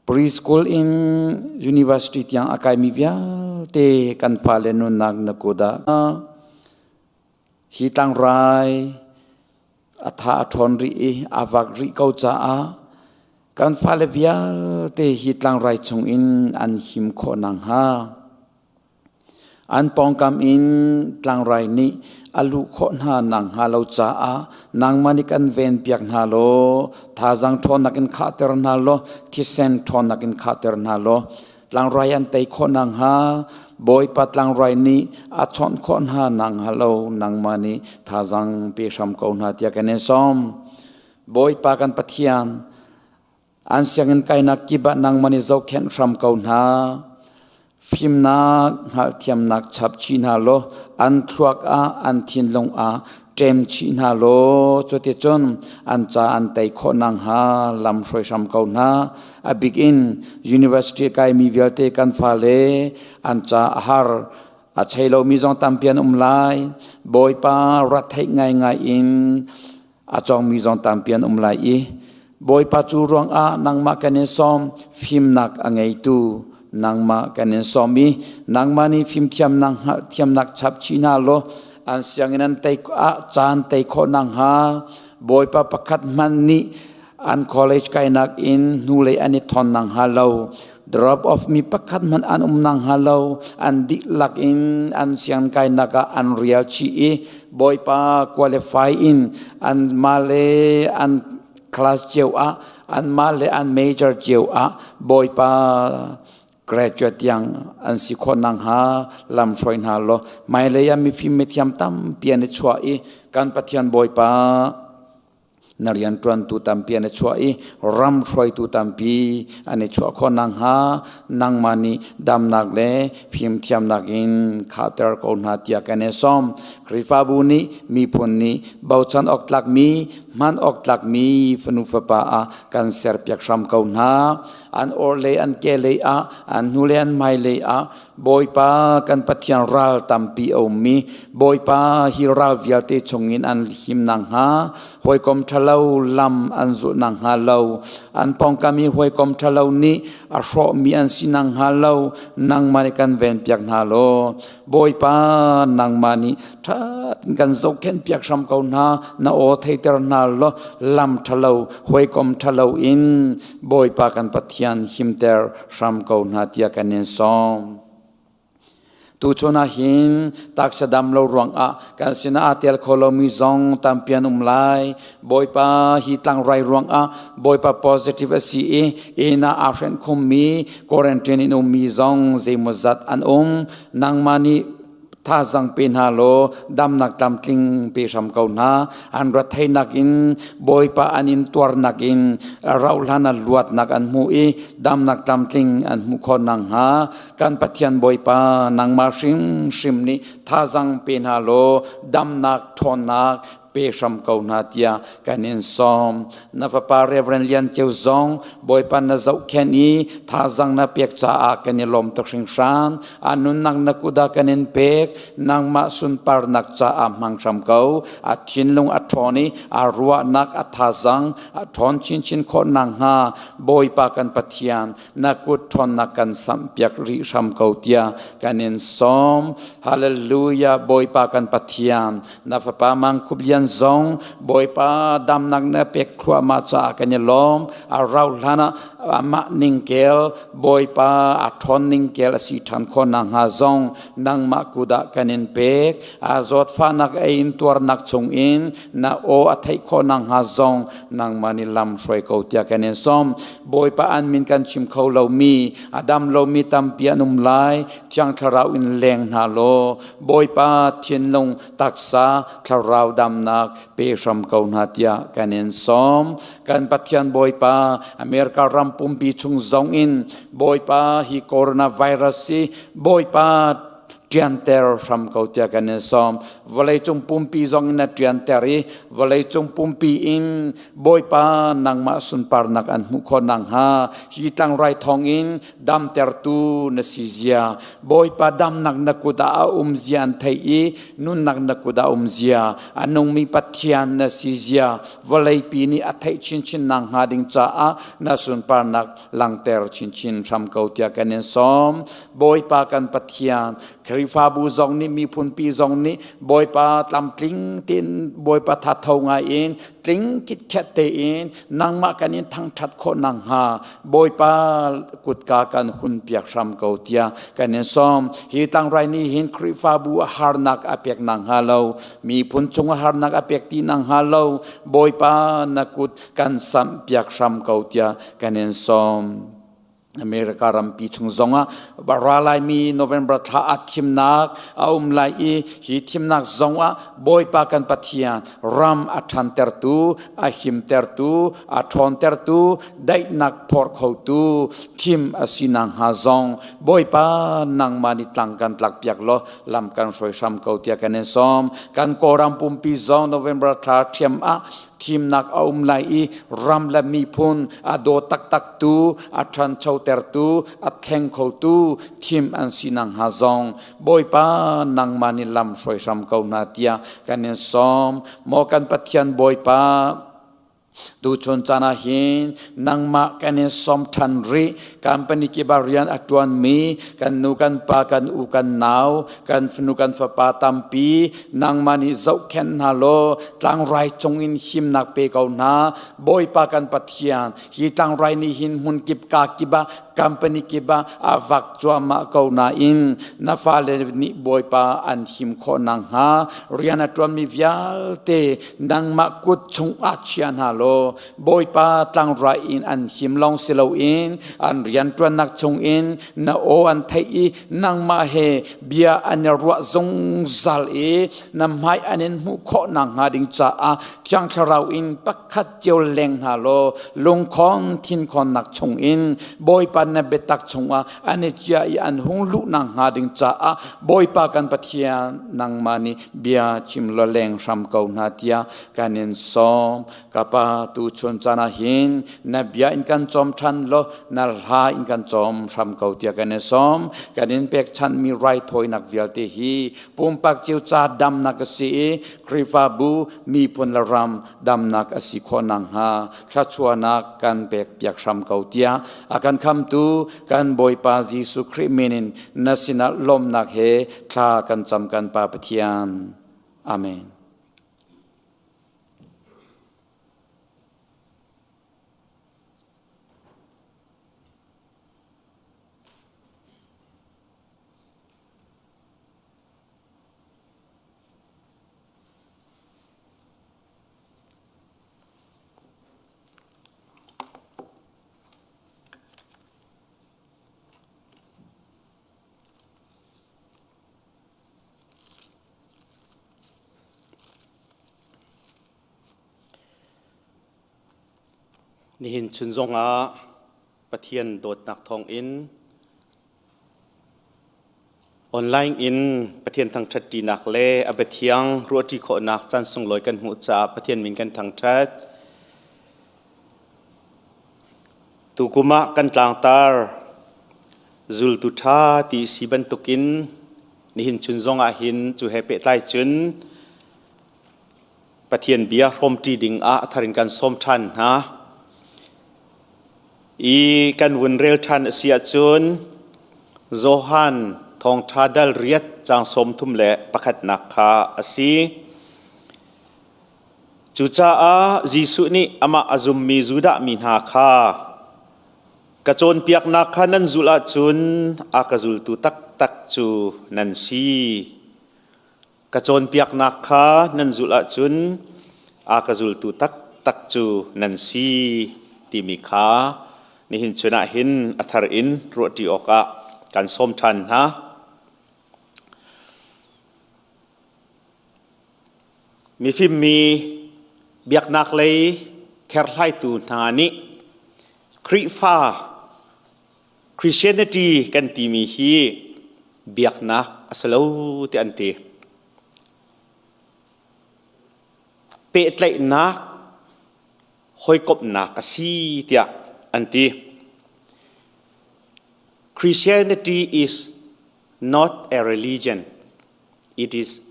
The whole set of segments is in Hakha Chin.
Preschool in university tiang a kaimi vialte kan fale nunnak na kut ah hi tlangrai a tha a ṭhawn rih i a vak rih ko caah kan fale vialte hi tlangrai chungin an him khawh nakhnga An pawngkam in tlangrai nih a luh khawh hna nakhnga lo caah nangmah nih kan venpiak hna law thazaang ṭhawnnak in khahter hna law thisen ṭhawnnak in khahter hna law tlangrai an tei khawh nakhnga Bawipa tlangrai nih a chawnh khawh hna nakhnga lo nangmah nih thazaang pe hram ko hna tiah kan in sawm. Bawipa kan Pathian, An sianginn kainak kip ah nangmah nih zohkhenh hram ko hna. Fimnak, hngalhthiamnak chap chih hna law an thluak ah, an thinlung ah ṭem chih hna law cuticun an ca an tei khawh nakhnga lam hruai hram ko hna. A bik in university kaimi vialte kan fale an ca a har a chei lomi zong tampi an um lai. Bawipa rat theih ngaingai in a cawngmi zong tampi an um lai i Bawipa cu ruangah nangmah kan in sawm fimnak a ngeitu nangmah kan in sawm i nangmah nih fimthiamnak hngalhthiamnak chap chih hna law an sianginn an tei ah caan tei khawh nakhnga Bawipa pakhat hmanh nih an college kainak in hnulei an i thawn nakhnga lo drop off mi pakhat hmanh an um nakhnga lo an dihlak in an sianginn kainak ah an rial chih i Bawipa qualify in an mah le an class cio ah an mah le an major cio ah Bawipa graduate tiang an si khawh nakhnga lam hruai hna law hmailei ah mifim mithiam tampi an i chuah i kan Pathian Bawipa na rianṭuantu tampi an i chuah i ram hruaitu tampi an i chuah khawh nakhnga nangmah nih damnak le fimthiamnak in khahter ko hna tiah kan i sawm. Khrihfabu nih miphun nih bochan awk tlakmi hman awk tlakmi fanu fapa ah kan serpiak hram ko hna. An orhlei an kehlei ah an hnulei an hmailei ah Bawipa kan Pathian ral tampi a ummi Bawipa hi ral vialte chungin an him nakhnga hawikom ṭhalo lam an zulh nakhnga lo an pawngkam i hawikom ṭhalo nih a hrawhmi an si nakhnga lo nangmah nih kan venpiak hna law Bawipa nangmah nih ṭha kan zohkhenhpiak hram ko hna na aw theiter hna law lam ṭhalo hawikom ṭhalo in Bawipa kan Pathian himter hram ko hna tiah kan in sawm. Tuchun ah hin taksa dam lo ruangah kan sinah aa tel kho lomi zong tampi an um lai. Bawipa hi tlangrai ruangah Bawipa positive a si i inn ah aa hrenh khummi quarantine in ummi zong zeimawzat an um. Nangmah nih thazang pe hna law damnak tlamtling pe hram ko hna an ratheinak in bawipa an in tuarnak in rauhhlan ah luatnak an hmu i damnak tlamtling an hmuh khawh nakhnga kan Pathian bawipa nangmah hrimhrim nih thazang pe hna law damnak ṭhawnnak pe hram ko hna tiah kan in sawm. Na fapa Reverend Lian Ceu zong Bawipa na zohkhenh i thazang na pek caah kan i lawm tuk hringhran. A nunnak na kut ah kan in pek. Nangmah sunparnak caah hmang hram ko. A thinlung a ṭhawn i a ruahnak a thazang a ṭhawn chinchin khawh nakhnga Bawipa kan Pathian na kut ṭhawnnak kan samhpiak rih hram ko tiah kan in sawm. Hallelujah Bawipa kan Pathian na fapa Mangkhup Lian zong Bawipa damnak na pek thluahmah caah kan i lawm. A rau hlan ah amah ningkel Bawipa a ṭhawn ningkel a si ṭhan khawh nakhnga zong nangmah kut ah kan in pek. A zawtfahnak a in tuarnak chungin na aw a theih khawh nakhnga zong nangmah nih lam hruai ko tiah kan in sawm. Bawipa an min kan chim kho lomi a dam lomi tampi an um lai Thiang Thlarau in leng hna law Bawipa thinlung taksa thlarau damnak pe hram ko hna tiah kan in sawm kan Pathian Bawipa America ram pumpi chung zong in Bawipa hi coronavirus hi Bawipa ṭianter hram ko tiah kan in sawm. Vawleicung pumpi zong in na ṭianter i vawleicung pumpi in Bawipa nangmah sunparnak an hmuh khawh nakhnga hi tlangrai thawngin damtertu na si zia, Bawipa damnak na kut ah a um zia an theih i nunnak na kut ah um zia, a nungmi Pathian na si zia vawleipi nih a theih chinchin nakhnga ding caah na sunparnak langter chinchin hram ko tiah kan in sawm. Bawipa kan Pathian, Khrihfabu zong nih miphunpi zong nih Bawipa tlamtling tein Bawipa thatho ngai in tling khitkhet tein nangmah kan in thangṭhat khawh nakhnga Bawipa kutka kan hun piak hram ko tiah kan in sawm. Hi tlangrai nih hin Khrihfabu a harnak a pek nakhnga lo, miphun chung a harnak a pek ti nakhnga lo, Bawipa na kut kan samh piak hram ko tiah kan in sawm. America rampi chung zongah ra laimi November thla ah thimnak a um lai i hi thimnak zongah Bawipa kan Pathian ram a ṭhantertu, a himtertu, a ṭhawntertu, daihnak phor khotu thim a si nakhnga zong Bawipa nangmah nih tlang kan tlakpiak law lam kan hruai hram ko tiah kan in sawm. Kan Kawlram pumpi zong November thla ṭhiam ah thimnak a um lai i ram le miphun a daw taktaktu, a ṭhanchotertu, a thleng khotu thim an si nakhnga zong Bawipa nangmah nih lam hruai hram ko hna tiah kan in sawm. Maw kan Pathian Bawipa, tuchun caan ah hin nangmah kan in sawm ṭhan rih. Company kip ah rian a ṭuanmi kan nu kan pa kan u kan nau kan fanu kan fapa tampi nangmah nih zohkhenh hna law tlangrai cungin himnak pe ko hna. Bawipa kan Pathian, hi tlangrai nih hin hmun kip ka kip ah company kip ah a vak cuahmah ko nain na fale nih Bawipa an him khawh nakhnga rian a ṭuanmi vialte nangmah kut chungah chia hna law Bawipa tlangrai in an him lawng si loin an rianṭuannak chungin na aw an theih i nangmah he bia an i ruah zungzal i na hmai an in hmuh khawh nakhnga ding caah Thiang Thlarau in pakhat cio leng hna law lungkhon thinkhonnak chungin Bawipa na biatak chungah an i chia i an hung luh nakhnga ding caah Bawipa kan Pathian nangmah nih bia chim law leng hram ko hna tiah kan in sawm. Ka pa tu chun caan ah hin na bia in kan cawm ṭhan law na hla in kan cawm hram ko tiah kan i sawm. Kan in pekchanhmi raithawinak vialte hi pumpak cio ca damnak a si i Khrihfabu miphun le ram damnak a si khawh nakhnga thluachuahnak kan pekpiak hram ko tiah a kan khamtu kan Bawipa Jesuh Khrih min in na sinah lawmhnak he thla kan cam kan Pa Pathian. Amen. Nihin chun zongah Pathian dawtnak thawngin online in Pathian thangṭhat ṭinak le a biathiang ruahṭi khawhnak caan sunglawi kan hmuh caah Pathian min kan thangṭhat. Tukum ah kan tlangtar zultu ṭha ti si bantukin nihin chun zongah hin cu he pehtlai cun Pathian bia hrawmṭi ding ah a thar in kan sawm ṭhan hna. I kan vun rel ṭhan a si ahcun Johan thawngṭha dal riat caang 31nak kha a si. Cucaah Jesuh nih amah a zummi Judah mi hna kha ka cawnpiaknak kha nan zulh ahcun a ka zultu taktak cu nan si. Ka cawnpiaknak kha nan zulh ahcun a ka zultu taktak cu nan si timi kha nihin chun ah hin a thar in ruahṭi awkah kan sawm ṭhan hna. Mifimmi biaknak lei kherhlaitu hna nih Khrihfa Christianity kan timi hi Biaknak a si lo ti an ti. Pehtlaihnak hawikomhnak a si tiah an ti. Christianity is not a religion. It is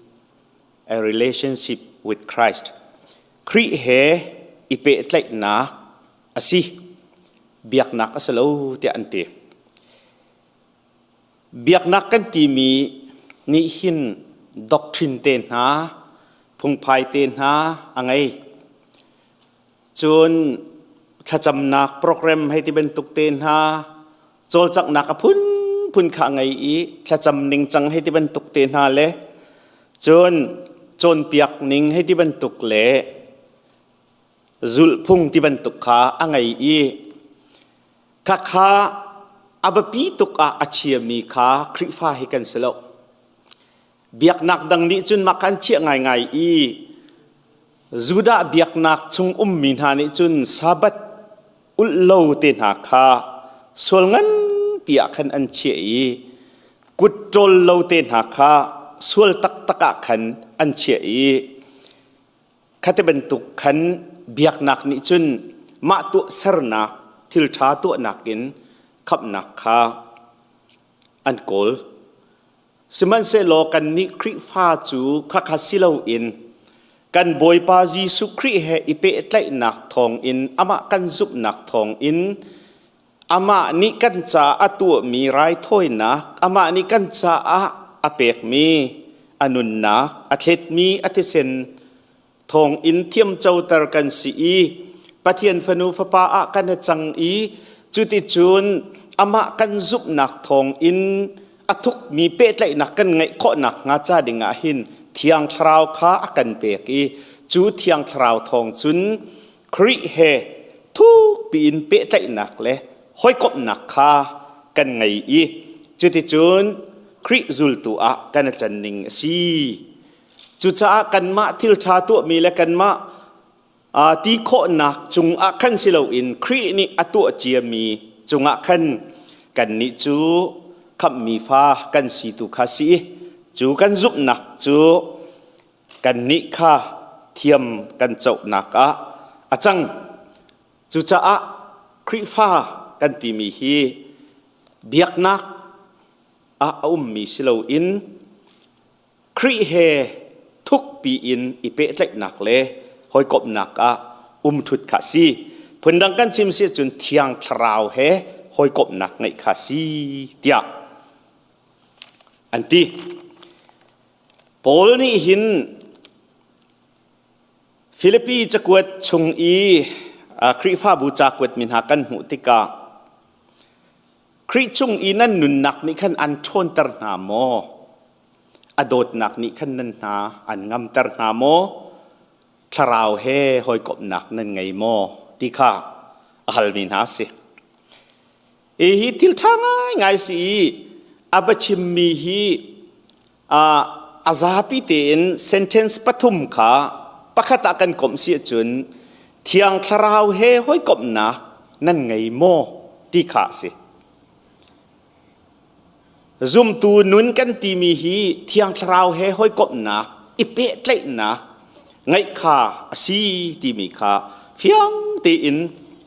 a relationship with Christ. Khrih he i pehtlaihnak a si. Biaknak a si lo tiah an ti. Biaknak kan timi nih hin doctrine te hna, phungphai te hna a ngei. Cun thlacamnak program hei ti bantuk te hna, cawlcanghnak a phunphun kha a ngei i thlacam ningcang hei ti bantuk te hna le cun cawnpiak ning hei ti bantuk le zulhphung ti bantuk kha a ngei i khakha a biapi tuk ah a chiami kha Khrihfa hi kan si lo. Biaknak dang nih cun mah kha an chiah ngaingai i Judah biaknak chung ummi hna nih cun Sabbath ulh lo te hna kha sual nganpi ah khan an chiah i kut ṭawl lo te hna kha sual taktak ah khan an chiah i khati bantuk khan biaknak nih cun mah tuahsernak thil ṭha tuahnak in khamhnak kha an kawl. Sihmanhsehlaw kannih Khrihfa cu khakha si loin kan Bawipa Jesuh Khrih he i pehtlaihnak thawngin amah kan zumhnak thawngin amah nih kan caah a tuahmi raithawinak, amah nih kan caah a pekmi a nunnak, a thletmi a thisen thawngin thiamcoter kan si i Pathian fanu fapa ah kan i cang i cuticun amah kan zumhnak thawngin a thukmi pehtlaihnak kan ngeih khawh nakhnga ca dingah hin Thiang Thlarau kha a kan pek i cu Thiang Thlarau thawng cun Khrih he thukpi in pehtlaihnak le hawikomhnak kha kan ngei i cuticun Khrih zultu ah kan i can ning a si. Cucaah kanmah thil ṭha tuahmi le kanmah ti khawhnak cungah khan si loin Khrih nih a tuah ciami cungah khan kannih cu khamhmi fa kan si tu kha si i cu kan zumhnak cu kannih kha thiam kan cohnak ah a cang. Cucaah Khrihfa kan timi hi biaknak ah a ummi si loin Khrih he thukpi in i pehtlaihnak le hawikomhnak ah umṭhut kha a si. Phundang kan chim si ahcun Thiang Thlarau he hawikomhnak ngeih kha a si tiah an ti. Paul nih hin Filipi cakuat chung i Khrihfabu ca kuatmi hna kan hmuh tikah Khrih chung i nan nunnak nih khan an ṭhawnter hna maw? A dawtnak nih khan nan hna an ngamter hna maw? Thlarau he hawikomhnak nan ngei maw? ti kha a halmi hna a si. Hi thil ṭha ngaingai si i a va chimmi hi a zapi tein sentence pathum kha pakhat ah kan komh si ahcun Thiang Thlarau he hawikomhnak nan ngei maw ti kha a si. Zumtu nun kan timi hi Thiang Thlarau he hawikomhnak, i pehtlaihnak ngeih kha a si timi kha fiang tein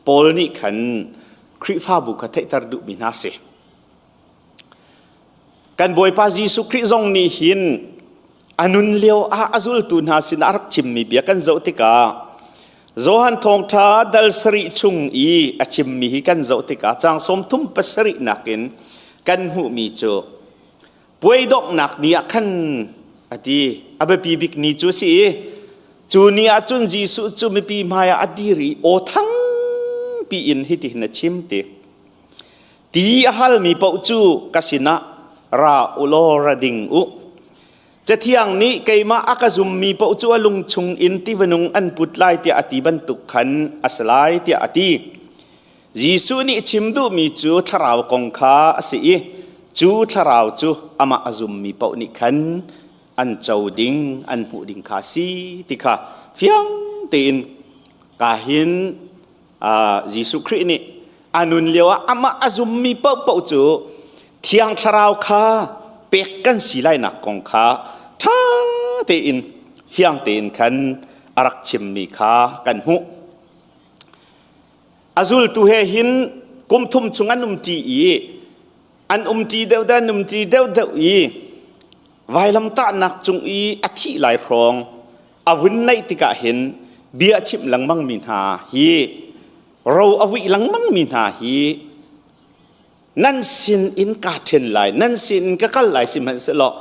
Paul nih khan Khrihfabu kha theihter duhmi hna a si. Kan Bawipa Jesuh Khrih zong nih hin a nun lio ah a zultu hna sinah a rak chimmi bia kan zoh tikah Johan Thawngṭha dal sarih chung i a chimmi hi kan zoh tikah caang 37 nakin kan hmuhmi cu puai donghnak ni ah khan a ti. A biapi bik ni cu a si i cu ni ah cun Jesuh cu mipi hmaiah a dir i aw thangpi in hitihin a chim ti. Ti a halmi paoh cu ka sinah ra u law ra ding u. Cathiang nih keimah a ka zummi paoh cu a lung chung in tiva nung an put lai tiah a ti bantuk khan a si lai tiah a ti. Jesuh nih chim duhmi cu thlarau kong kha a si i cu thlarau cu amah a zummi paoh nih khan an co ding, an hmuh ding kha a si ti kha fiang tein ka hin Jesuh Khrih nih a nun lio ah amah a zummi paohpaoh cu Thiang Thlarau kha. pek kan si lainak kong kha ṭha tein fiang tein khan a rak chimmi kha kan hmuh. A zultu he hin kum thum chung an umṭi i an umṭi deuh deuh an umṭi deuh deuh i vailamtahnak cung i a thih lai hrawng a vun naih tikah hin bia a chimh lengmangmi hna hi ro a vuih lengmangmi hna hi nan sin in kaa ṭhen lai nan sin in ka kal lai sihmanhsehlaw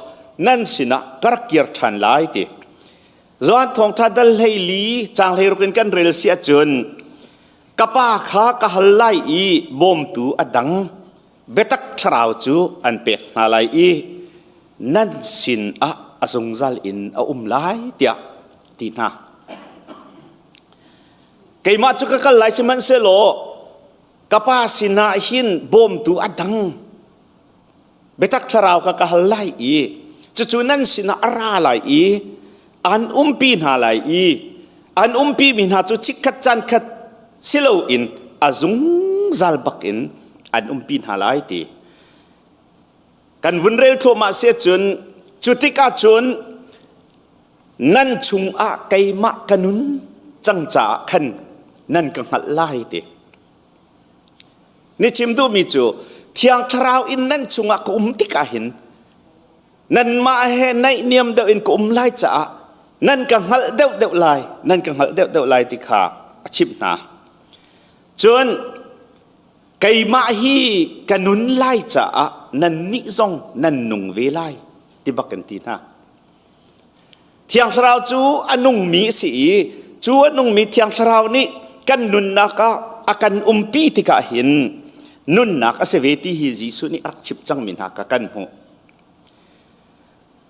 nan sinah ka rak kir ṭhan lai ti Johan thawngṭha dal 14 caang 16 in kan rel si ahcun ka pa kha ka hal lai i bawmtu a dang biatak thlarau cu an pek hna lai i nan sin ah a zungzal in a um lai tiah ti hna. Keimah cu ka kal lai sihmanhsehlaw ka pa sinah hin bawmtu a dang biatak thlarau kha ka hal lai i cucu nan sinah a ra lai i an umpi hna lai i an umpi mi hna cu chikkhat caan khat si loin a zungzal bak in an umpi hna lai ti kan vun rel thluahmah si cun cu tikah cun nan chungah keimah ka nun cang caah khan nan ka hngalh lai ti Ni chim duhmi cu Thiang Thlarau in nan chungah ka um tikah hin nanmah he naihniam deuh in ka um lai caah nan ka hngalh deuh deuh lai nan ka hngalh deuh deuh lai ti kha a chimh hna. Cun keimah hi ka nun lai caah nannih zong nan nung ve lai ti bak kan ti hna. Thiang Thlarau cu a nungmi a si i cu a nungmi Thiang Thlarau nih kan nunnak ah a kan umpi tikah hin nunnak a si ve ti hi Jesuh nih a rak chimh cangmi hna kha kan hmuh.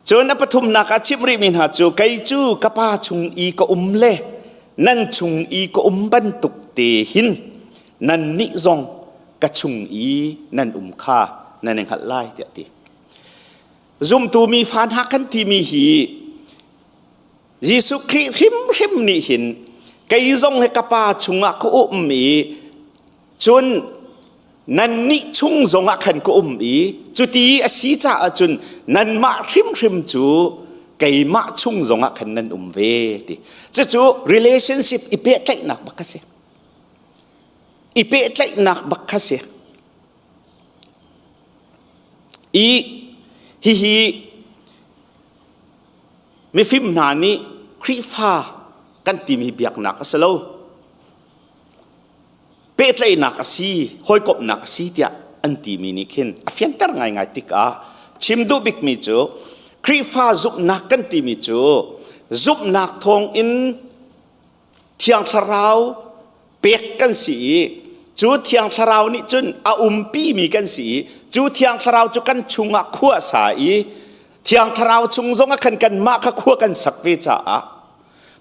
Cun a pathumnak ah chimh rihmi hna cu kei cu ka Pa chung i ka um le nan chung i ka um bantuk te hin nannih zong ka chung i nan um kha nan i hngalh lai tiah a ti. Zumtu mi fa hna kan timi hi Jesuh Khrih hrimhrim nih hin kei zong hi ka pa chungah ka um i cun nannih chung zongah khan ka um i cuti a si caah cun nanmah hrimhrim cu keimah chung zongah khan nan um ve ti cucu relationship i pehtlaihnak bak kha si i pehtlaihnak bak kha si I hihi mifim hna nih Khrihfa kan timi biaknak a si lo. Pehtlaihnak a si, hawikomhnak a si tiah an timi nih khin a fianter ngaingai tikah chim duh bikmi cu Khrihfa zumhnak kan timi cu zumhnak thawngin Thiang Thlarau pek kan si i cu Thiang Thlarau nih cun a umpimi kan si i cu Thiang Thlarau cu kan chungah khua sa i Thiang Thlarau chung zongah khan kanmah kha khua kan sak ve caah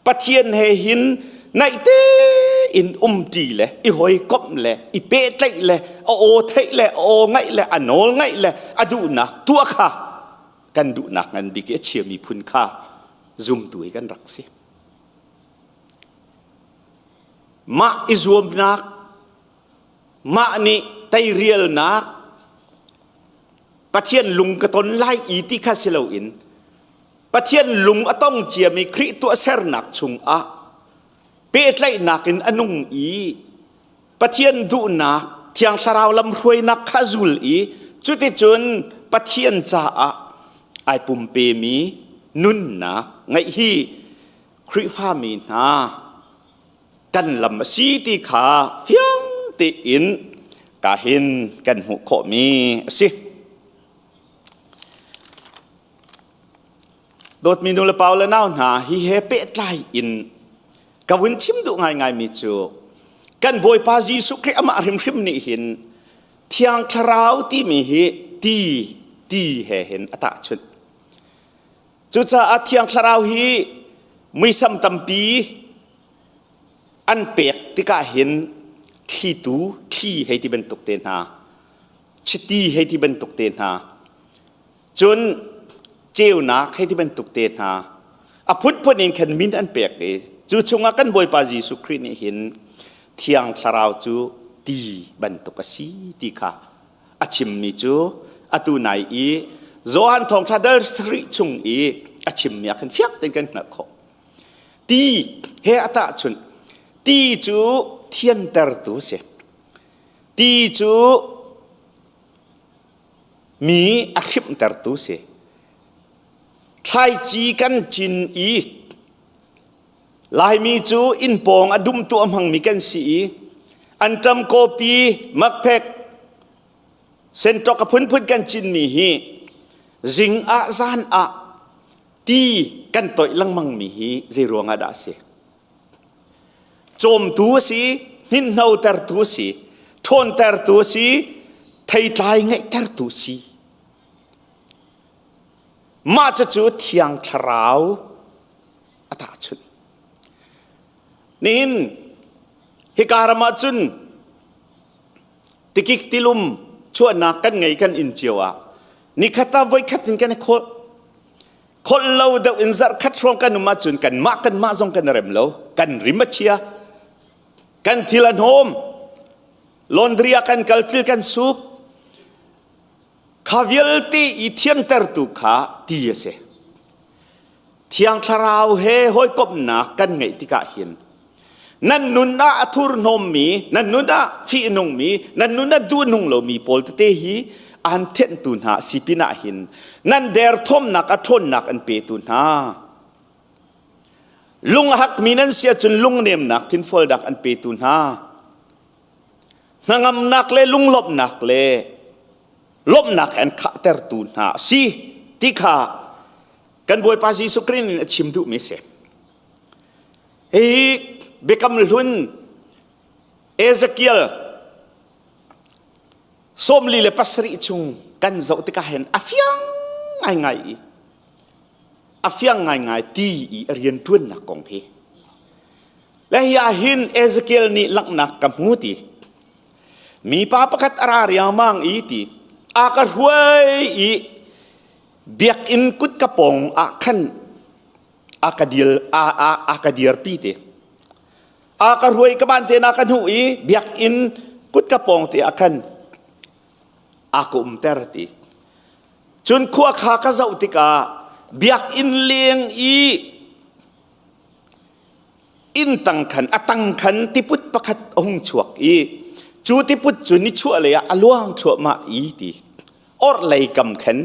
Pathian he hin naih tein umṭi le i hawikomh le i pehtlaih le a aw theih le a aw ngaih le a nawl ngaih le a duhnak tuah kha kan duhnak ngan bik i a chiami phun kha zumtu hi kan rak si. Mah i zuamnak, mah nih teirialnak, Pathian lung ka ton lai i ti kha si loin Pathian lung a tong ciami Khrih tuahsernak chungah pehtlaihnak in a nung i Pathian duhnak Thiang Thlarau lamhruainak kha zul i cuticun Pathian caah ai pumpemi nunnak ngeih hi Khrihfami hna kan lam a si ti kha fiang tein kahin kan hmuh khawhmi a si. Dawtmi nu le pa le nau hna hi he pehtlai in ka vun chim duh ngaingaimi cu kan Bawipa Jesuh Khrih amah hrimhrim nih hin Thiang Thlarau timi hi ti ti he hin a tahchunh. Cucaah Thiang Thlarau hi muisam tampi an pek tikah hin thlitu thli hei ti bantuk te hna, chiti hei ti bantuk te hna, cun ceunak hei ti bantuk te hna, a phunphun in khan min an pek i cu chungah kan Bawipa Jesuh Khrih nih hin Thiang Thlarau cu ti bantuk a si ti kha a chimmi cu atu nai i Johan thawngṭha dal sarih chung i a chimmi ah khan fiak tein kan hngalh khawh. Ti he a tahchunh. Ti cu thiantertu a si. Ti cu mi a hrimhtertu a si. Thlaici kan cin i Laimi cu inn pawng a dum tuah hmangmi kan si i anṭam kawpi makphek senṭok a phunphun kan cinmi hi zing ah zan ah ti kan toih lengmangmi hi zei ruangah dah a si? Cawmtu a si, hninhnotertu a si, ṭhawntertu a si, theitlai ngeihtertu a si. Mah cucu Thiang Thlarau a tahchunh. Nihin hika ram ah cun tikik tilum chuahnak kan ngei kan inn cio ah nikhat ah voikhat in kan i khawlh. Khawlh lo deuh in zarh khat hrawng kan um ahcun kanmah kanmah zong kan rem lo. Kan rim a chia. Kan thil a hnawm. Laundry ah kan kal thil kan suk. Kha vialte i thiantertu kha ti a si. Thiang Thlarau he hawikomhnak kan ngeih tikah hin nan nun ah a thurhnawmmi, nan nun ah fihnungmi, nan nun ah duhnung lomi pawl tete hi aan thenhtu hna si pinah hin nan derthawmnak a ṭhawnnak an petu hna. Lung a hakmi nan si ahcun lungnemnak thinfualnak an petu hna. Hnangamnak le lunglawmhnak le lawmhnak an khahtertu hna a si ti kha kan Bawipa Jesuh Khrih in a chim duhmi a si. Hihi Biakam Hlun Ezekiel 47 chung kan zoh tikah hin a fiang ngaingai i a fiang ngaingai ti i a rianṭuannak kong hi. Le hi ah hin Ezekiel nih langhnak ka hmu ti. Mipa pakhat a ra riangmang i ti a ka hruai i biakinn kutka pawng ah khan a ka dil a a a ka dirpi te a ka hruai ka ban te na ka hnuh i biakinn kutka pawng te ah khan a ka umter ti cun khua kha ka zoh tikah biakinn leng i inn tang khan a tang khan tiput pakhat a hung chuak i cu tiput cu nichuah lei ah a luang thluahmah i ti orhlei kam khan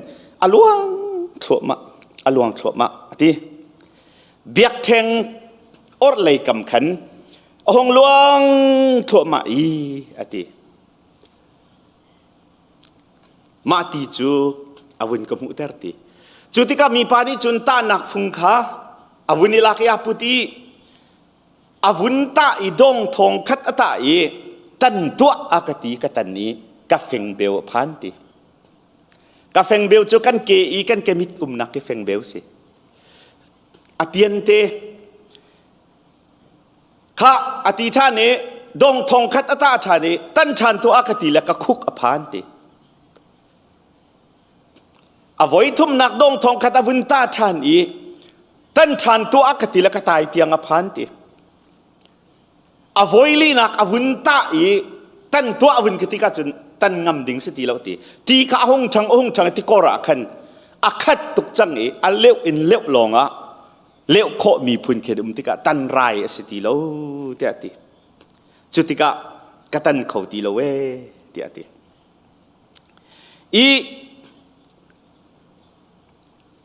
a luang thluahmah a luang thluahmah a ti biakṭheng orhlei kam khan a hung luang thluahmah i a ti mah ti cu a vun ka hmuhter ti cu tikah mipa nih cun tahnak fung kha a vun i lak i a put i a vun tah i dong thong khat a tah i tan tuah a ka ti ka tan i ka fengbeu a phan ti ka fengbeu cu kan ke i kan kemit umnak ki fengbeu si a pian te kha a ti ṭhan i dong thong khat a tah ṭhan i tan ṭhan tuah a ka ti le ka khuk a phan ti A voi thumnak dong thong khat a vun ta ṭhan i tan ṭhan tuah ka ti le ka tai tiang a phan ti. A voi linak a vun tah i tan tuah a vun ka ti ka cun tan ngam ding si ti lo ti. Ti kha a hung ṭhang a hung ṭhang ti kor ah khan a khat tuk cang i a leuh in leuh lawng ah leuh khawh mi phun khi um tikah tan rai a si ti lo tiah a ti. Cu tikah ka tan kho ti lo ee tiah a ti. I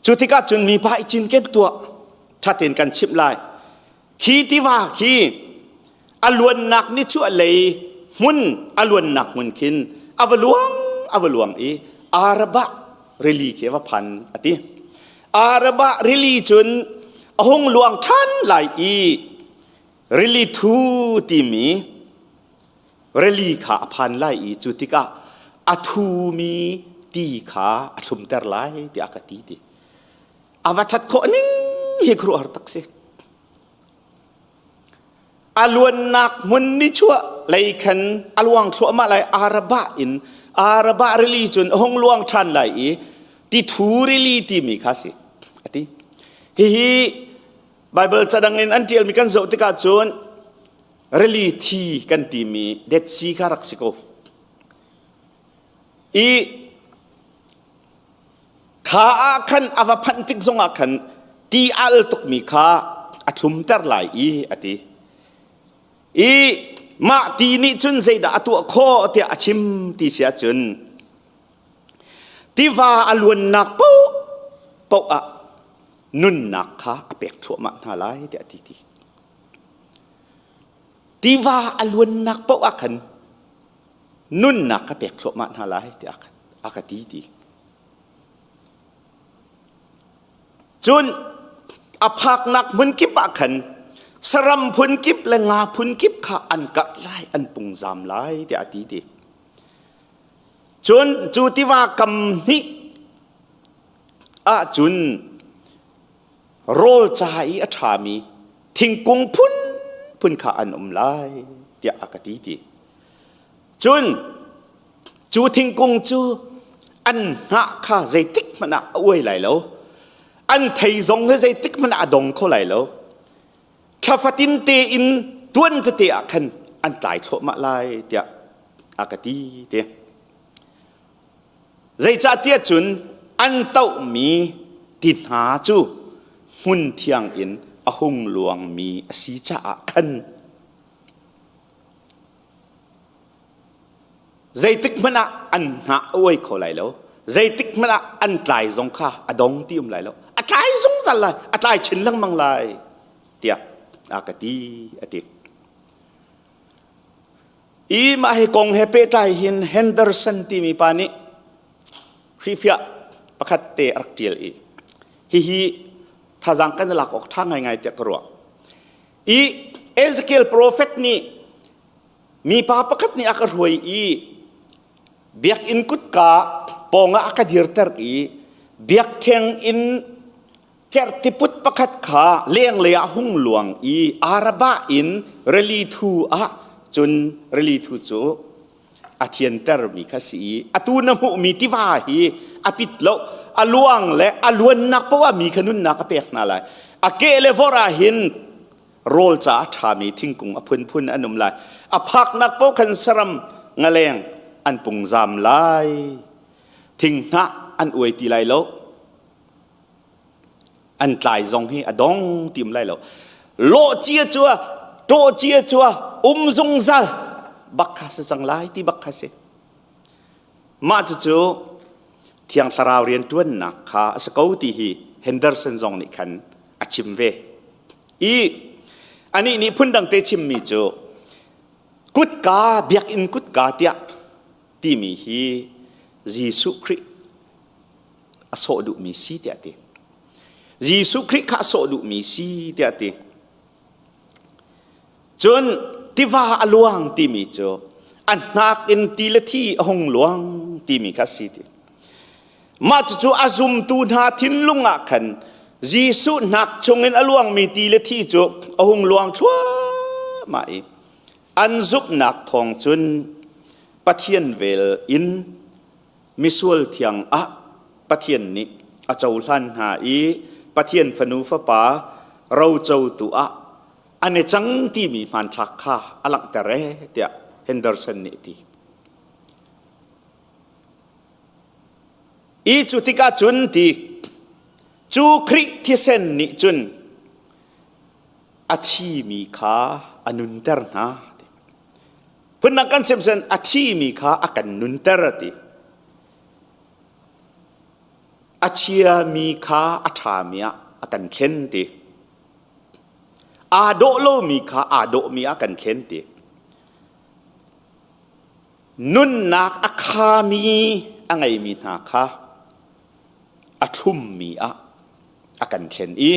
cu tikah cun mipa i cinken tuah ṭhatein kan chimh lai. Khi tiva khi a luannak nichuah lei hmun a luannak hmun khin a va luang a va luang i Arabah rili khi a va phan a ti. Arabah rili cun a hung luang ṭhan lai i rili thu timi rili kha a phan lai i cu tikah a thumi ti kha a thlumter lai tiah a ka ti ti. A va ṭhat khawh ning hi khuaruahhar tak si. A luannak hmun nichuah lei khan a luang thluahmah lai Arabah in Arabah rili cun a hung luang ṭhan lai i tithu rili timi kha si a ti. Hihi Bible cadang in an ṭialmi kan zoh tikah cun rili thi kan timi Dead Sea kha rak si ko. I Kha ah khan a va phanh tik zongah khan ti al tukmi kha a thlumter lai i a ti. I mah ti nih cun zeidah a tuah khawh tiah a chim ti si ahcun tiva a luannak paohpaoh ah nunnak kha a pek thluahmah hna lai tiah a ti ti. Tiva a luannak paoh ah khan nunnak ka pek thluahmah hna lai tiah a ka ti ti. Cun a phaknak hmun kip ah khan saram phun kip le nga phun kip kha an karh lai, an pungzam lai tiah a ti ti. Cun cu tiva kam hnih ahcun rawl ca i a ṭhami thingkung phunphun kha an um lai tiah a ka ti ti. Cun cu thingkung cu an hnah kha zeitik hmanh ah a uai lai lo. An thei zong hi zeitik hmanh ah a dong kho lai lo. Thla fatin tein tuan tete ah khan an tlai thluahmah lai tiah a ka ti ti. Zeicahtiah cun an tohmi ti hna cu hmun thiang in a hung luangmi a si caah khan Zeitik hmanh ah an hnah a uai kho lai lo. Zeitik hmanh ah an tlai zong kha a dong ti um lai lo. A tlai zungzal lai, a tlai chin lengmang lai tiah a ka ti a ti. I mah hi kong he pehtlai hin Henderson timi pa nih hrifiah pakhat te a rak ṭial i hihi thazaang kan i lak awk ṭha ngaingai tiah ka ruah. I Ezekiel profet nih mipa pakhat nih a ka hruai i biakinn kutka pawngah a ka dirter i biakṭheng in cerhtiput pakhat kha lenglei ah hung luang i Arabah in rili thu ah cun rili thu cu a thiantermi kha si i atu na hmuhmi tiva hi a pit lo a luang le a luannak poah mi kha nunnak a pek hna lai a ke le vor ah hin rawl ca a ṭhami thingkung a phunphun an um lai a phaknak paoh khan saram ngaleng an pungzam lai thinghnah an uai ti lai lo an tlai zong hi a dong tim lai lo lawh cia cua ṭawh cia cua um zungzal bak kha si cang lai ti bak kha si mah cucu thiang thlarau rian ṭuannak kha a si ko ti hi Henderson zong nih khan a chim ve i anih nih phundang te chimmi cu kutka biakinn kutka tiah timi hi Jesuh Khrih a sawh duhmi si tiah a ti. Jesuh Khrih kha a sawh duhmi si tiah a ti. Cun tiva a luang timi cu a hnak in ti le thi a hung luang timi kha a si ti. Mah cucu a zumtu hna thinlung ah khan Jesuh hnak chungin a luangmi ti le thi cu a hung luang thluahmah i an zumhnak thawng cun Pathian vel in misual thiang ah Pathian nih a cohlan hna i Pathian fanu fapa rocotu ah an i cang timi hmanthlak kha a langhter ee tiah Henderson nih a ti. I cu tikah cun ti cu Khrih thisen nih cun a thimi kha a nunter hna. Phundang kan chim sen a thimi kha a kan nunter a ti. A chiami kha a ṭhami ah a kan thlen ti. Aa dawh lomi kha aa dawhmi ah kan thlen ti. Nunnak a khami a ngeimi hna kha a thlummi ah a kan thlen i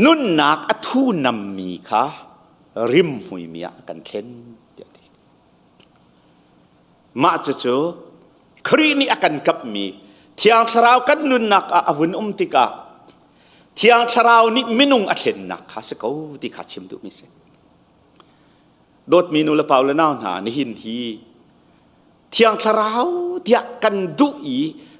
Nunnak a thu nammi kha rimhmuimi ah kan thlen tiah a ti. Mah cucu Khrih nih a kan kapmi Thiang Thlarau kan nunnak ah a vun um tikah Thiang Thlarau nih minung a thlennak kha si ko ti kha chim duhmi si. Dawtmi nu le pa le nau hna nihin hi Thiang Thlarau tiah kan duh i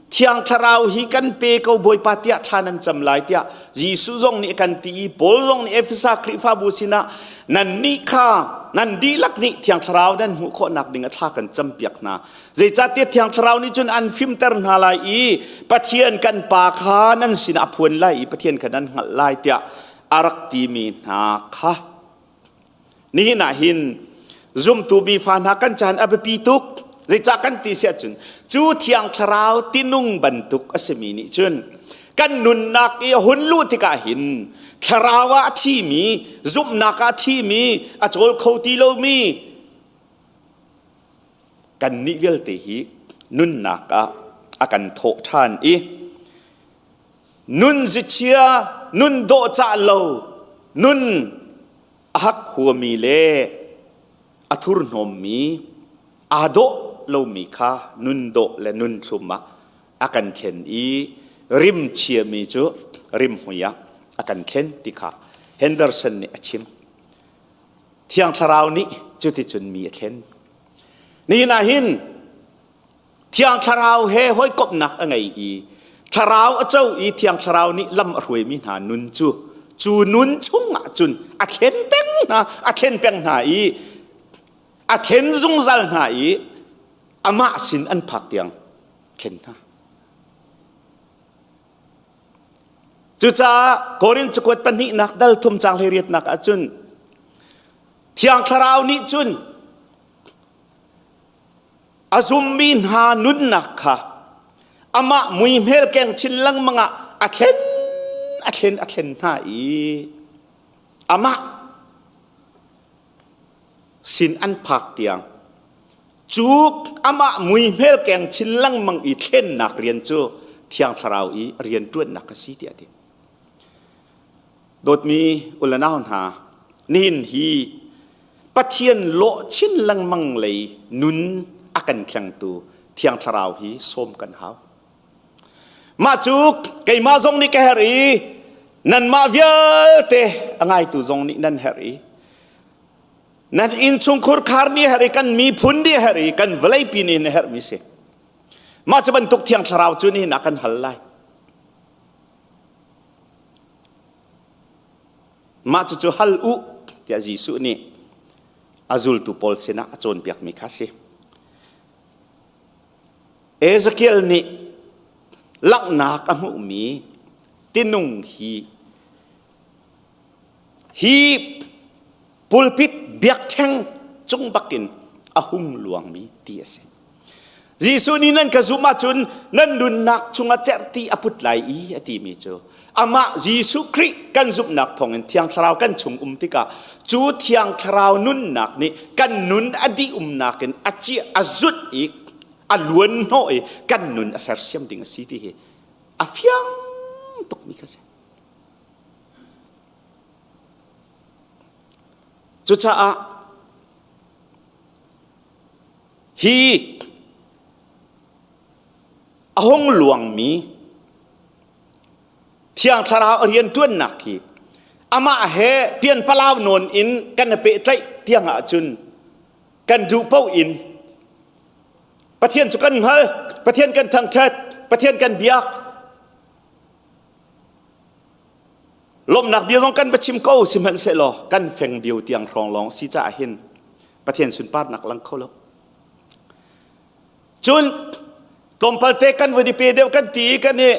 Thiang Thlarau hi kan pe ko Bawipa tiah thla nan cam lai tiah Jesuh zong nih a kan ti i Paul zong nih Efesa Khrihfabu sinah nannih kha nan dihlak nih Thiang Thlarau nan hmuh khawhnak ding a thla kan campiak hna. Zeicahtiah Thiang Thlarau nih cun an fimter hna lai i Pathian kan Pa kha nan sinah a phuan lai i Pathian kha nan hngalh lai tiah a rak timi hna kha Nihin ah hin zumtu mi fa hna kan caan a biapi tuk. Zeicah kan ti si ahcun cu Thiang Thlarau tinung bantuk a simi nih cun kan nunnak i a hun luh tikah hin thlarau ah a thimi, zumhnak ah a thimi, a cawl kho ti lomi kannih vialte hi nunnak ah a kan thawh ṭhan i nun zichia, nun dawhcah lo, nun a hak huami le a thurhnawmmi aa dawh lomi kha nun dawh le nun thlum ah a kan thlen i rim chiami cu rimhmui ah a kan thlen ti kha Henderson nih a chim. Thiang Thlarau nih cuticun mi a thlen. Nihin ah hin Thiang Thlarau he hawikomhnak a ngei i Thlarau a co i Thiang Thlarau nih lam a hruaimi hna nun cu cu nun chungah cun a thlen peng hna a thlen peng hna i a thlen zungzal hna i amah sin an phak tiang thlen hna. Cucaah Korin cakuat pahnihnak dal thum cang hleiriatnak ahcun Thiang Thlarau nih cun A zummi hna nunnak kha amah muihmel keng chin lengmang ah a thlen a thlen a thlen hna i amah sin an phak tiang cu amah muihmel keng chin lengmang i thlennak rian cu Thiang Thlarau i rian ṭuannak a si tiah a ti. Dawtmi u le nau hna, nihin hi Pathian lawh chin lengmang lei nun a kan thlengtu Thiang Thlarau hi sawm kan hau. Mah cu keimah zong nih ka herh i nanmah vialte a ngaitu zong nih nan herh i nan innchungkhur khar nih herh i kan miphun nih herh i kan vawleipi nih na herhmi si. Mah cu bantuk Thiang Thlarau cu nihin ah kan hal lai. Mah cucu hal u tiah Jesuh nih a zultu pawl sinah a cawnpiakmi kha a si. Ezekiel nih langhnak a hmuhmi tinung hi hi pulpit biakṭheng cung bakin a hung luangmi ti a si. Jesuh nih nan ka zumh ahcun nan nunnak chungah cerhti a put lai i a timi cu amah Jesuh Khrih kan zumhnak thawngin Thiang Thlarau kan chung um tikah cu Thiang Thlarau nunnak nih kan nun a dih umnak in a ciah a zut i a luan hnawh i kan nun a sersiam ding a si ti hi a fiang tukmi kha si. Cucaah hi a hung luangmi Thiang Thlarau a rianṭuannak hi amah he pianpalau nawn in kan i pehtlaih tiang ahcun kan duh paoh in Pathian cu kan hngal, Pathian kan thangṭhat, Pathian kan biak, Lawmhnak bia zong kan va chim ko sihmanhsehlaw kan feng bio tiang hrawng lawng si caah hin Pathian sunparnak lang kho lo. Cun tlawmpal te kan vun i pe deuh kan ti i kan i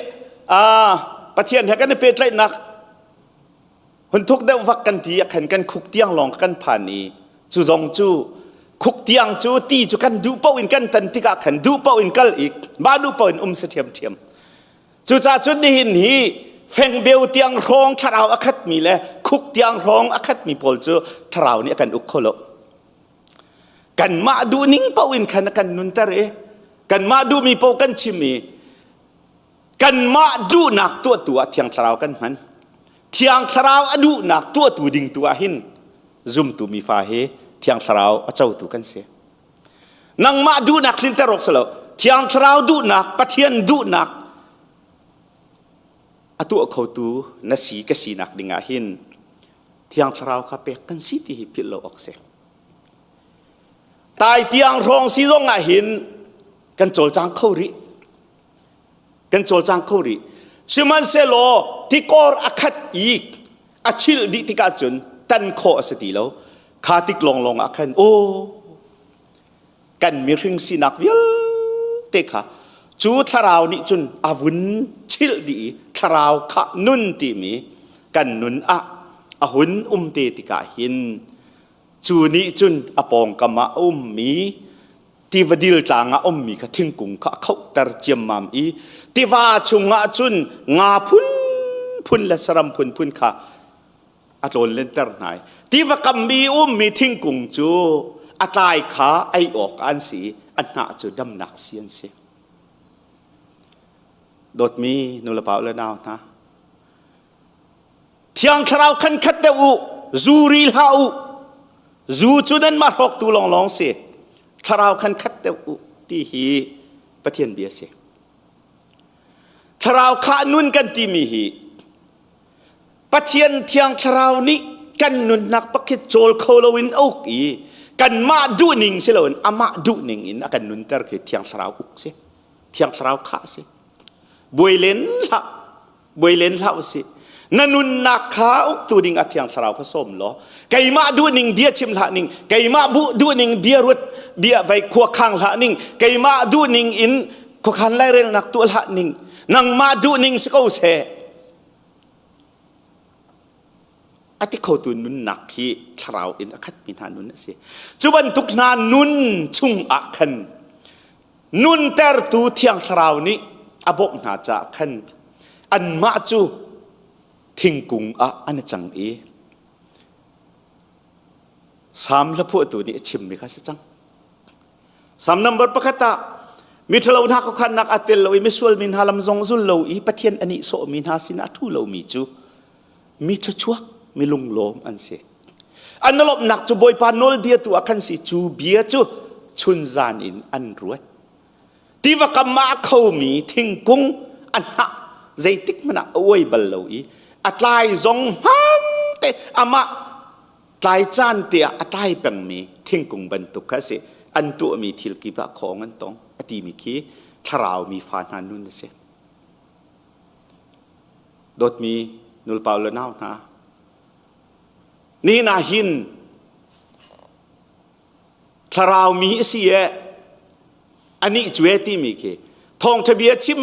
Pathian he kan i pehtlaihnak hun thuk deuh vak kan ti a khan kan khuk tiang lawng kan phan i cu zong cu khuk tiang cu ti cu kan duh paoh in kan tan tikah khan duh paoh in kal i mah duh paoh in um si ṭhiamṭhiam. Cucaah cun nihin hi fengbeu tiang hrawng thlarau a khatmi le khuk tiang hrawng a khatmi pawl cu thlarau nih a kan uk kho lo. Kanmah duhning paoh in khan a kan nunter i kanmah duhmi paoh kan chim i kanmah duhnak tuahtu ah Thiang Thlarau kan hman. Thiang Thlarau a duhnak tuahtu ding tu ah hin zumtu mi fa hi Thiang Thlarau a cotu kan si. Nangmah duhnak tlinter awk si lo. Thiang Thlarau duhnak, Pathian duhnak a tuah khotu na si ka sinak ding ah hin Thiang Thlarau kha pek kan si ti hi philh lo awk si. Tai tiang hrawng si zong ah hin kan cawlcang kho rih. Kan cawlcang kho rih. Sihmanhsehlaw tikor a khat i a chilh dih tikah cun tan khawh a si ti lo. Kha tik lawnglawng ah khan aw kan mihring sinak vialte kha cu thlarau nih cun a vun chilh dih i thlarau kha nun timi kan nun ah a hun um te tikah hin cu nih cun a pawngkam ah a ummi tiva dil tlang ah ummi kha thingkung kha a khohter ciammam i tiva chungah cun nga phunphun le saram phunphun kha a tlawn lenter hna i tiva kam i ummi thingkung cu a tlai kha ei awk an si i a hnah cu damnak si an si. Dawtmi nulepa le nau hna, Thiang Thlarau khan khat deuh u, zu ri hlah u. Zu cu nanmah hrawktu lawnglawng si. Thlarau khan khat deuh u ti hi Pathian bia si. Thlarau khah nun kan timi hi Pathian Thiang Thlarau nih kan nunnak pakhat cawl kho loin a uk i kanmah duhning si loin amah duhning in a kan nunter khi Thiang Thlarau uk si. Thiang Thlarau khah si. Buai len hlah, buai len hlah usih. Na nunnak kha uktu ding a Thiang Thlarau kha sawm law keimah duhning bia chim hlah ning, keimah bu duhning bia ruat bia vai khua khang hlah ning, keimah duhning in khuakhan lairelnak tuah hlah ning, nangmah duhning si ko seh. A ti khotu nunnak hi thlarau in a khatmi hna nun a si. Cu bantuk hna nun chung ah khan nuntertu Thiang Thlarau nih a bawmh hna caah khan anmah cu thingkung ah an i cang i Salm hlaphuahtu nih a chimmi kha a si cang. Salm number pakhat ah miṭhalo hna khuakhannak aa tel lo i misual mi hna lam zong zul lo i Pathian a nihsawhmi hna sinah a ṭhu lomi cu mi thluachuak mi lunglawm an si. An lawmhnak cu Bawipa nawlbia tu ah khan si cu bia cu chunzan in an ruat. Tiva kam ah a khomi thingkung a hnah zeitik hmanh ah a uai bal lo i a tlai zong hmaan te amah tlai caan te ah a tlai pengmi thingkung bantuk kha a si. An tuahmi thil kip ah khawng an tong a timi khi thlarau mi fa hna nun a si. Dawtmi nulepa le nau hna, nihin ah hin thlarau mi a si e anih cu e timi khi thawngṭha bia chim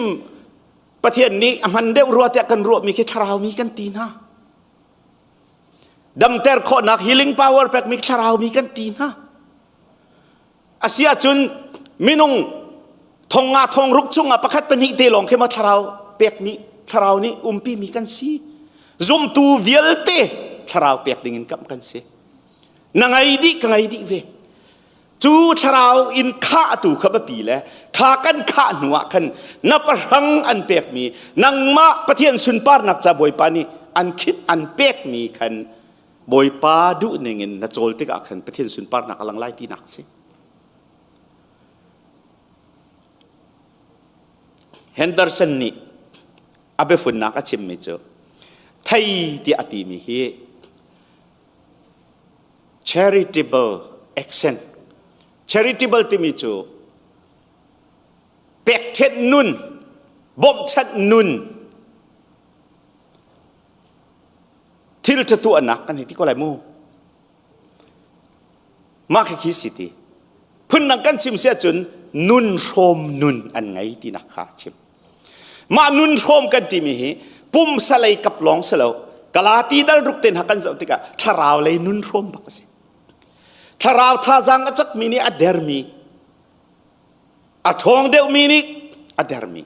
Pathian nih a hman deuh rua tiah kan ruahmi khi thlarau mi kan ti hna. Damter khawhnak healing power pekmi thlarau mi kan ti hna. A si ahcun minung thong nga thong ruk chungah pakhat pahnih te lawng khi ma thlarau pekmi thlarau nih umpi mi kan si. Zumtu vialte thlarau pek ding in kamh kan si. Na ngei dih ka ngei dih ve. Cu thlarau in khahtu kha biapi le kha kan khah hnu ah khan na pahrang an pekmi nangmah Pathian sunparnak ca Bawipa nih an khit an pekmi khan Bawipa duhning in na cawl tikah khan Pathian sunparnak a lang lai tinak a si. Henderson nih a biafunnak a chimmi cu thei tiah a timi hi charitable action charitable timi cu pekṭhenh nun bawmhchanh nun thil ṭha tuahnak kan hei ti ko lai mu mah khi khi si ti phundang kan chim si ahcun nun hrawm nun an ngei tinak kha chim Mah nun hrawm kan timi hi pumsa lei kap lawng si lo Galati dal ruk te hna kan zoh tikah thlarau lei nun hrawm bak a si. Thlarau thazaang a cakmi nih a dermi, a ṭhawng deuhmi nih a dermi.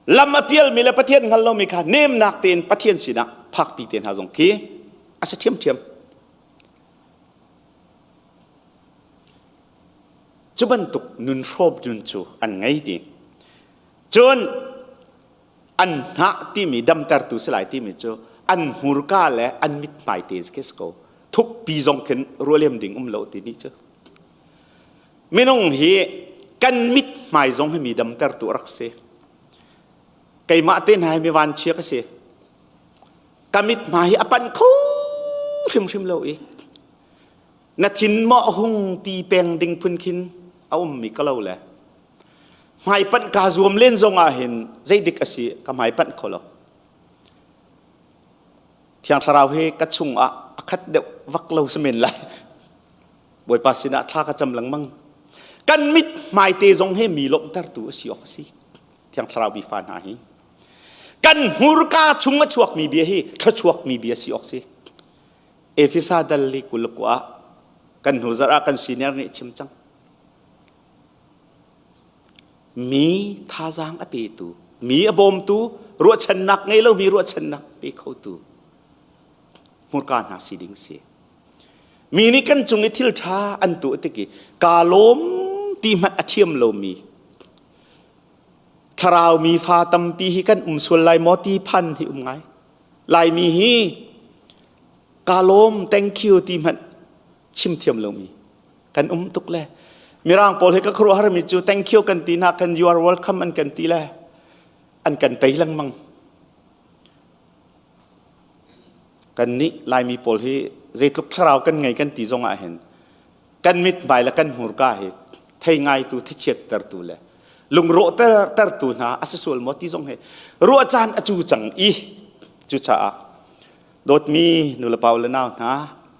Lam a pialmi le Pathian hngal lomi kha nemnak tein Pathian sinah phakpi te hna zong khi a si ṭhiamṭhiam. Cu bantuk nun hrawm nun cu an ngei ti. Cun an hnah timi damtertu si lai timi cu an hmurka le an mithmai te khi si ko. Thukpi zong khin rualem ding um lo ti ni cu. Minung hi kan mithmai zong hi mi damtertu a rak si. Keimah te hna hi mi vanchia ka si. Ka mithmai hi a panh kho hrimhrim lo i Na thin maw a hung ti peng ding phun khin a ummi ka lo le. Hmaipanh kaa zuam len zong ah hin zeidik a si ka hmaipanh kho lo. Thiang Thlarau hi ka chung ah a khat deuh vak lo si men lai. Bawipa sinah thla ka cam lengmang. Kan mit hmaite zong hi mi lawmhtertu a si awk a si. Thiang Thlarau mi fa hna hi. Kan hmurka chung a chuakmi bia hi thluachuakmi bia si awk si. Efesa dal li kul ah kan hnu zarh ah kan senior nih chim cang. Mi thazaang a petu, mi a bawmtu, ruahchannak ngei lomi ruahchannak pe khotu hmurka hna si ding si. Mi nih kan cung i thil ṭha an tuah tik i kaa lawm ti hmanh a thiam lomi thlarau mi fa tampi hi kan um sual lai maw ti phan hi um ngai. Laimi hi kaa lawm thank you ti hmanh chim thiam lomi kan um tuk le mirang pawl hi ka khuaruahharmi cu thank you kan ti hna kan you are welcome an kan ti le an kan tei lengmang. Kan nih Laimi pawl hi zeitluk thlarau kan ngei kan ti zong ah hin kan mithmai le kan hmurka hi thei ngaitu thachiattertu le lungrawh tertu hna a si sual maw ti zong hi ruah caan a cu cang i cucaah dawtmi nulepa le nau hna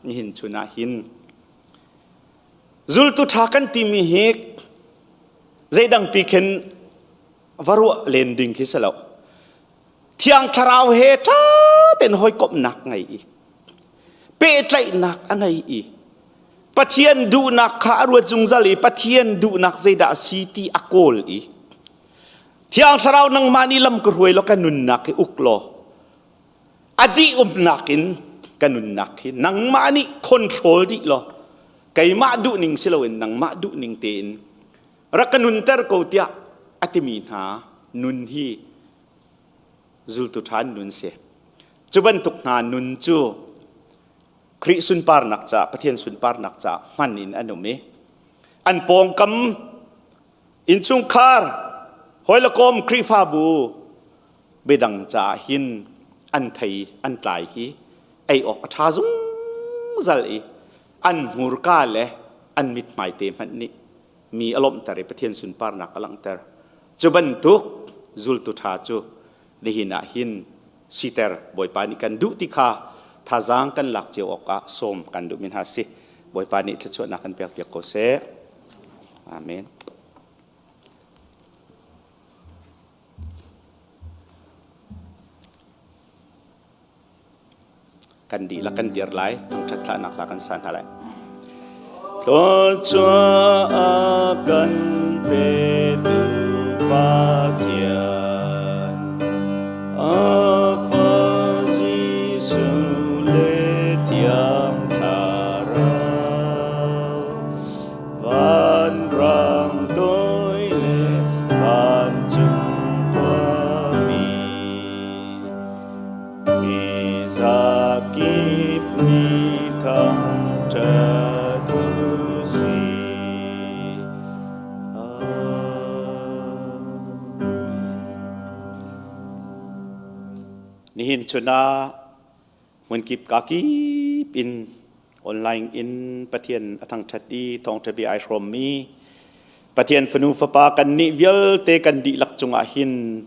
nihin chun ah hin zultu ṭha kan timi hi zeidang pi khin va ruah len ding khi si lo. Thiang Thlarau he ṭha tein hawikomhnak ngei i pehtlaihnak a ngei i Pathian duhnak kha a ruat zungzal i Pathian duhnak zeidah a si ti a kawl i Thiang Thlarau nangmah nih lam ka hruai law ka nunnak hi uk law a dih umnak in ka nunnak hi nangmah nih control dih law keimah duhning si loin nangmah duhning tein rak ka nunter ko tiah a timi hna nun hi zultu ṭha nun si. Cu bantuk hna nun cu Khrih sunparnak caah, Pathian sunparnak caah hman in an um i an pawngkam innchungkhar hawilakawm Khrihfabu biadang caah hin an thei an tlai hi ei awk a ṭha zungzal i an hmurka le an mithmai te hmanh nih mi a lawmhter i Pathian sunparnak a langhter. Cu bantuk zultu ṭha cu nihin ah hin siter Bawipa nih kan duh ti kha thazaang kan lak cio awkah sawm kan duhmi hna si. Bawipa nih thluachuahnak kan pekpiak ko seh. Amen. Kan dihlak kan dir lai, thangṭhat thlahnak hla kan sa hna lai. Thluachuah a kan petu Pathian, a fa Jesuh le Thiang Thlarau, vanrang toi le vancung khuami, Mi zakip nih thangṭhat u sih. Nihin chun ah hmunkip kakip in online in Pathian a thangṭhat i thawngṭha bia ai hrawmmi Pathian fanu fapa kannih vialte kan dihlak cungah hin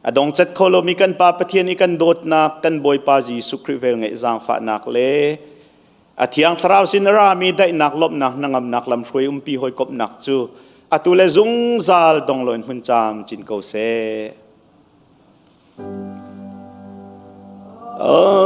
A dongcat kho lomi kan Pa Pathian i kan dawtnak, kan Bawipa Jesuh Khrih velngeih zaangfahnak le a Thiang Thlarau sin a rami daihnak, lawmhnak, hnangamnak lamhruai umpi hawikomhnak cu atu le zungzal dong loin hmun camcin ko seh. Amen.